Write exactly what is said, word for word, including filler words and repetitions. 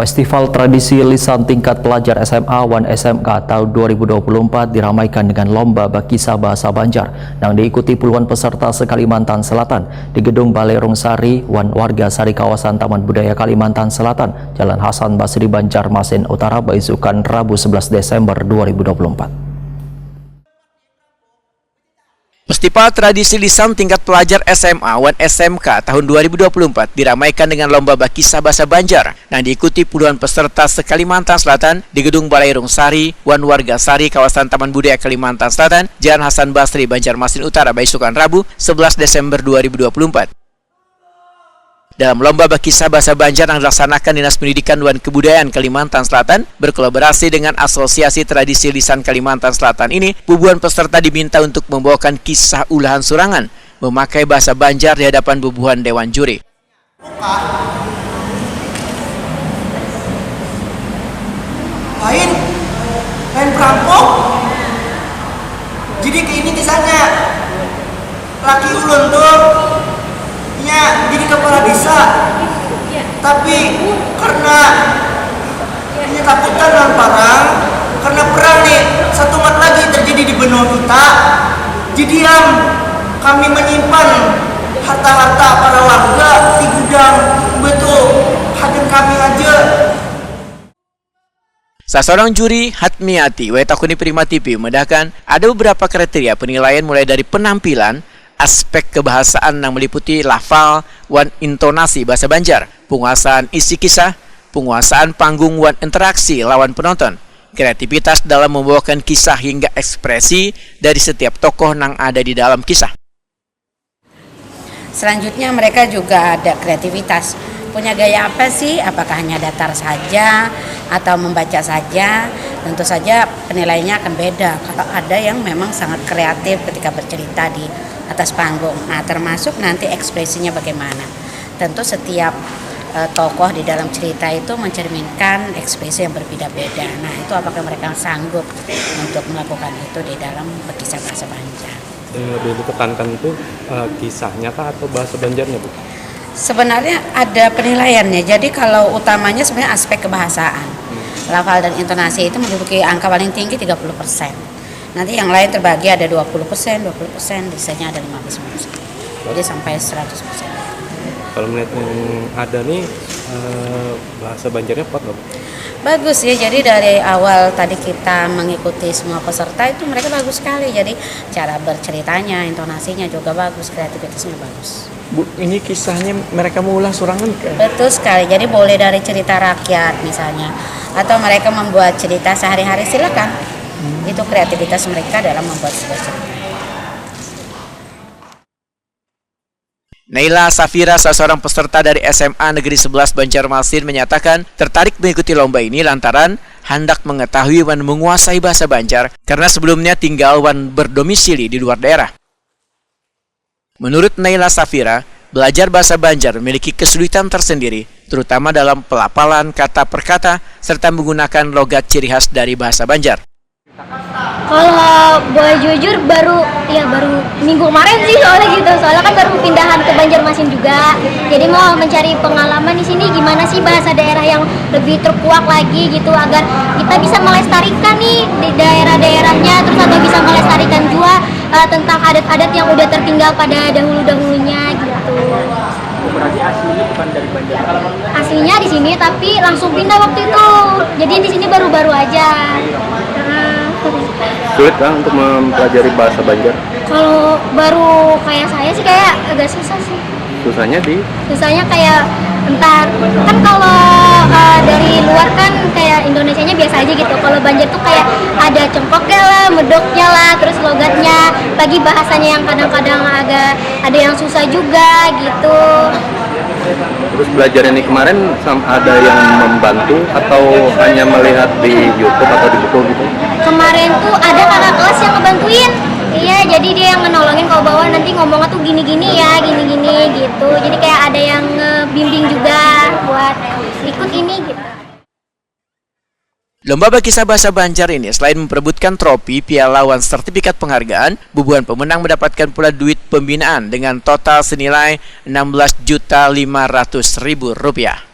Festival Tradisi Lisan tingkat pelajar S M A wan S M K tahun dua ribu dua puluh empat diramaikan dengan lomba bakisah bahasa Banjar nang diikuti puluhan peserta se-Kalimantan Selatan di Gedung Balai Rungsari wan Warga Sari kawasan Taman Budaya Kalimantan Selatan, Jalan Hasan Basri, Banjarmasin Utara, baisukan Rabu sebelas Desember dua ribu dua puluh empat. Festival Tradisi Lisan tingkat pelajar S M A wan S M K tahun dua ribu dua puluh empat diramaikan dengan lomba bakisah bahasa Banjar nang diikuti puluhan peserta se-Kalimantan Selatan di Gedung Balai Rungsari wan Warga Sari kawasan Taman Budaya Kalimantan Selatan, Jalan Hasan Basri, Banjarmasin Utara, baisukan Rabu, sebelas Desember dua ribu dua puluh empat. Dalam lomba bakisah bahasa Banjar yang dilaksanakan Dinas Pendidikan wan Kebudayaan Kalimantan Selatan berkolaborasi dengan Asosiasi Tradisi Lisan Kalimantan Selatan ini, bubuhan peserta diminta untuk membawakan kisah ulahan surangan memakai bahasa Banjar di hadapan bubuhan dewan juri. Lain, lain perampok. Jadi kayak ini kisahnya. Laki ulun tuh nya jadi kepala desa, tapi karena ini takutan lawan parang, karena perang nih satu mat lagi terjadi di benua kita, jadi am kami menyimpan harta-harta para warga di gudang, betul hadan kami aja. Sasorang juri, Hatmiati, wae takuni Prima T V, memedahkan ada beberapa kriteria penilaian mulai dari penampilan, aspek kebahasaan nang meliputi lafal wan intonasi bahasa Banjar, penguasaan isi kisah, penguasaan panggung wan interaksi lawan penonton, kreativitas dalam membawakan kisah hingga ekspresi dari setiap tokoh nang ada di dalam kisah. Selanjutnya mereka juga ada kreativitas. Punya gaya apa sih? Apakah hanya datar saja atau membaca saja? Tentu saja penilaiannya akan beda. Kalau ada yang memang sangat kreatif ketika bercerita di atas panggung. Nah, termasuk nanti ekspresinya bagaimana. Tentu setiap uh, tokoh di dalam cerita itu mencerminkan ekspresi yang berbeda-beda. Nah, itu apakah mereka sanggup untuk melakukan itu di dalam berkisah bahasa Banjar. Yang lebih ditekankan itu uh, kisahnya kah atau bahasa Banjarnya, Bu? Sebenarnya ada penilaiannya. Jadi kalau utamanya sebenarnya aspek kebahasaan. Hmm. Lafal dan intonasi itu menduduki angka paling tinggi tiga puluh persen. Nanti yang lain terbagi ada dua puluh persen, dua puluh persen, biasanya ada lima belas persen. Jadi sampai seratus persen. Kalau melihat yang ada nih, uh, bahasa Banjarnya kuat nggak, Bu? Bagus ya, jadi dari awal tadi kita mengikuti semua peserta itu mereka bagus sekali. Jadi cara berceritanya, intonasinya juga bagus, kreativitasnya bagus. Bu, ini kisahnya mereka mengulah surangan ke? Betul sekali. Jadi boleh dari cerita rakyat misalnya, atau mereka membuat cerita sehari-hari, silakan. Hmm. Itu kreativitas mereka dalam membuat sebuah cerita. Naila Safira, salah seorang peserta dari S M A Negeri sebelas Banjarmasin, menyatakan tertarik mengikuti lomba ini lantaran handak mengetahui dan menguasai bahasa Banjar karena sebelumnya tinggal dan berdomisili di luar daerah. Menurut Naila Safira, belajar bahasa Banjar memiliki kesulitan tersendiri, terutama dalam pelapalan kata per kata serta menggunakan logat ciri khas dari bahasa Banjar. Kalau boleh jujur, baru ya baru minggu kemarin sih, soalnya gitu, soalnya kan baru pindahan ke Banjarmasin juga, jadi mau mencari pengalaman di sini gimana sih bahasa daerah yang lebih terkuak lagi gitu, agar kita bisa melestarikan nih di daerah-daherannya, terus atau bisa melestarikan juga uh, tentang adat-adat yang udah tertinggal pada dahulu-dahulunya gitu. Berarti aslinya bukan dari Banjar? Aslinya di sini, tapi langsung pindah waktu itu. Jadi di sini baru-baru aja. Sulit kan untuk mempelajari bahasa Banjar? Kalau baru kayak saya sih kayak agak susah sih. Susahnya di? Susahnya kayak entar kan kalau uh, dari luar kan kayak Indonesianya biasa aja gitu. Kalau Banjar tuh kayak ada cengkoknya lah, medoknya lah, terus logatnya, lagi bahasanya yang kadang-kadang agak ada yang susah juga gitu. Terus belajar ini kemarin ada yang membantu atau hanya melihat di YouTube atau di buku gitu? Kemarin tuh ada kakak kelas yang ngebantuin. Iya, jadi dia yang menolongin kalau bahwa nanti ngomongnya tuh gini-gini ya, gini-gini gitu. Jadi kayak ada yang ngebimbing juga buat ikut ini gitu. Lomba bakisah bahasa Banjar ini selain memperebutkan tropi, piala, wan sertifikat penghargaan, bubuhan pemenang mendapatkan pula duit pembinaan dengan total senilai enam belas juta lima ratus ribu rupiah.